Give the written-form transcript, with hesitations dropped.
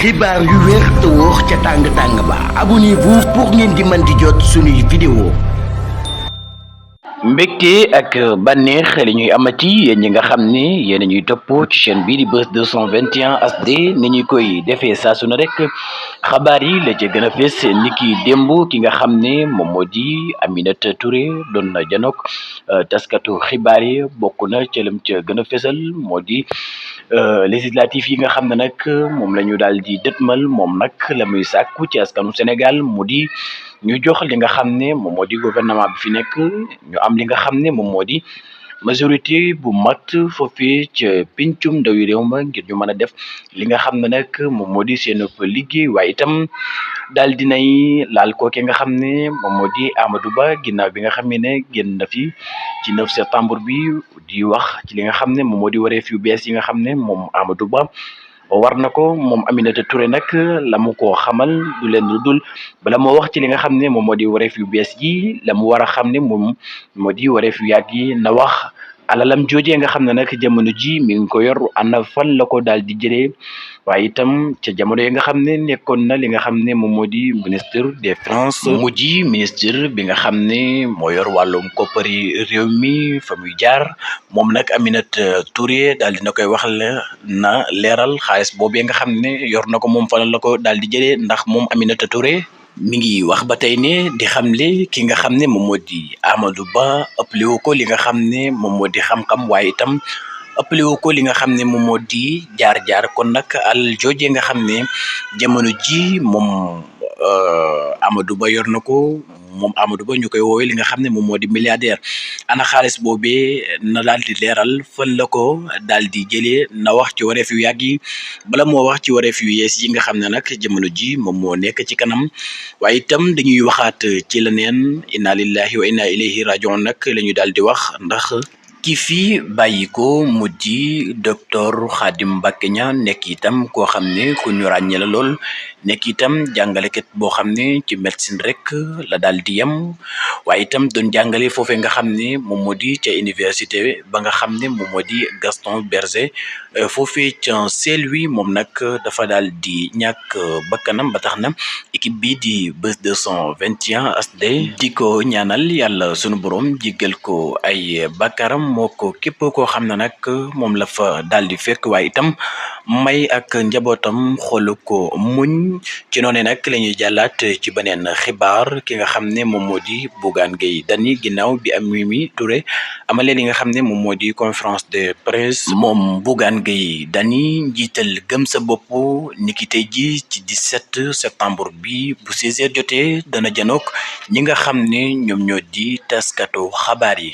xibaar yu wér te wóor ca tàng ba abonnez-vous pour ngeen di mën di jot suñuy vidéo. mbégte ak bànneex li ñuy amati yéen ñi nga xam ne yéen ñuy topp ci chaîne bii di Buzz 221 HD ni ñuy koy defee saa su ne rek xabaar yi la ca gën a fees ni ki démb ki nga xam ne moom moo di Aminata Touré doon na janook taskatu xibaar yi bokk na ca lam ca gën a fesal moo di législatif yi nga xam ne nag moom la ñu daal di dëtmal moom nag la muy sàkku ci askanu Sénégal mu di ñu jox li nga xam ne moom moo di gouvernement bi fi nekk ñu am li nga xam ne moom moo di majorité bu mat foofee ca pencum ndawi réew ma ngir ñu mën a def li nga xam ne nag moom moo di seen liggéey waaye itam daal dinay laal kooke nga xam ne moom moo di Amadou Ba ginnaaw bi nga xam ne génn na fi ci 9 septembre bi di wax ci li nga xam ne moom moo di wareef yu bees yi nga xam ne moom Amadou Ba war na ko moom Aminata Touré nag la mu ko xamal du leen lu dul bala moo wax ci li nga xam ne moom moo di wareef yu bees yi la mu war a xam ne moom moo di wareef yu yàgg yi na wax alalam joojee nga xam ne nag jamono ji mi ngi ko yor ana fan la ko daal di jëlee waaye itam ca jamono yi nga xam ne nekkoon na li nga xam ne moom moo di ministre des finances mujj ministre bi nga xam ne moo yor wàllum koppari réew mi fa muy jaar moom nag Aminata Touré daal dina koy wax na leeral xaalis boobee nga xam ne yor na ko moom fan la ko daal di jëlee ndax moom Aminata Touré mi ngi wax ba tey ne di xamle ki nga xam ne moom moo di Amadou Ba ëppale wu ko li nga xam ne moom moo di xam-xam waaye itam ëppale wu ko li nga xam ne moom moo di jaar-jaar kon nag al jooje nga xam ne jamono ji moom Amadou Ba yor na ko moom Amadou Ba ñu koy woowee li nga xam ne moom moo di milliardaire ana xaalis boobee na daal di leeral fan la ko daal di jëlee na wax ci wareef yu yàgg yi bala moo wax ci wareef yu yees yi nga xam ne nag jamono ji moom moo nekk ci kanam waaye itam dañuy waxaat ci leneen inna lillahi wa inna ilayhi rajiun nag la ñu daal di wax ndax ki fi bàyyi ko mu di docteur Khadim Mbacké Niang nekk itam koo xam ne ku ñu ràññee la lool nekk itam jàngalekat boo xam ne ci médecine rek la daal di yem waaye itam doon jàngale foofee nga xam ne moom moo di ca université ba nga xam ne moom moo di Gaston Berger foofee ca Saint-Louis moom nag dafa daal di ñàkk bakkanam ba tax na équipe bi di Buzz 221 HD di ko ñaanal yàlla sunu borom jéggal ko ay bakkaram moo ko képp koo xam ne nag moom la fa daal di fekk waaye itam may ak njabootam xoolu ko muñ ci noonu nag la ñuy jàllaat ci beneen xibaar ki nga xam ne moom moo di Bougane Gueye Dany ginnaaw bi am Mimi Touré amalee li nga xam ne moom moo di conférence de presse moom Bougane Gueye Dany njiital gëm sa bopp niki tey ji ci 17 septembre bi bu 16h jotee dana janook ñi nga xam ne ñoom ñoo di taskatu xabaar yi